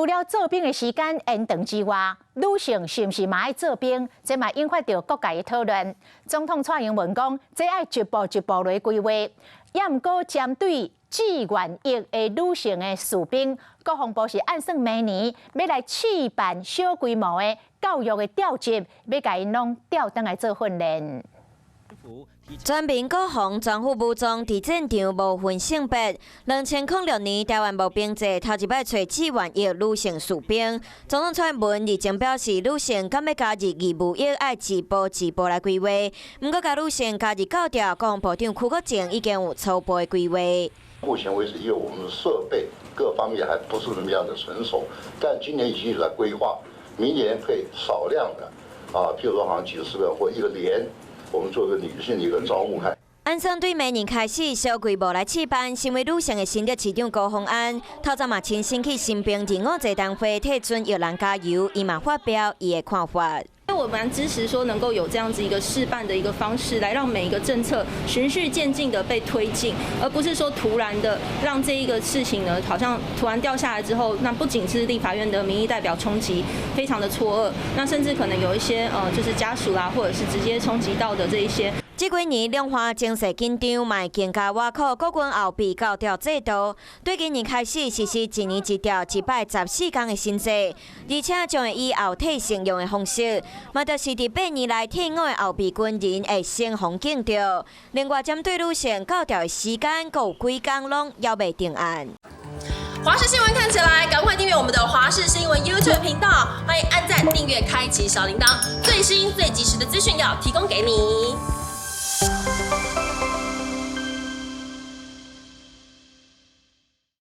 除了做兵的時間延長之外，女性是毋是嘛愛做兵？這嘛引發著各界的討論。總統蔡英文講，這愛一步一步來規劃。也毋過針對志願役的女性的士兵，國防部是按算明年欲來試辦小規模的教育的調集，欲共𪜶攏調轉來做訓練。全民國防全副武裝，佇戰場無分性別。2006年，台灣募兵制頭一擺揣志願役女性士兵。總統蔡英文日前表示，女性敢欲加入義務役，愛一步一步來規劃。毋過，共女性加入教調，國防部長邱國正已經有初步的規劃。目前為止，因為我們的設備各方面還不是那麼樣的成熟，但今年已經有在規劃，明年會少量的，啊，譬如說好像幾十個或一個連。我們做個女性的一個招募。按算對明年開始小規模來試辦，身為女性的新竹市長高虹安，透早嘛親身去新兵二五座單會替準役人加油，伊嘛發表伊的看法。我蠻支持說能夠有這樣子一個試辦的一個方式，來讓每一個政策循序漸進的被推進，而不是說突然的讓這一個事情呢，好像突然掉下來之後，那不僅是立法院的民意代表衝擊，非常的錯愕，那甚至可能有一些就是家屬啦，或者是直接衝擊到的這一些。這幾年兩岸情勢緊張，嘛會更加挖苦國軍後備教調制度。對今年開始實施一年一調、一擺14工的新制，而且將會以後退乘用的方式，嘛就是佇8年內退伍的後備軍人會先予徵召。另外，針對女性教調的時間，閣有幾工攏猶未定案。華視新聞看起來，趕快訂閱我們的華視新聞 YouTube 頻道，歡迎按讚、訂閱、開啟小鈴鐺，最新最及時的資訊要提供給你。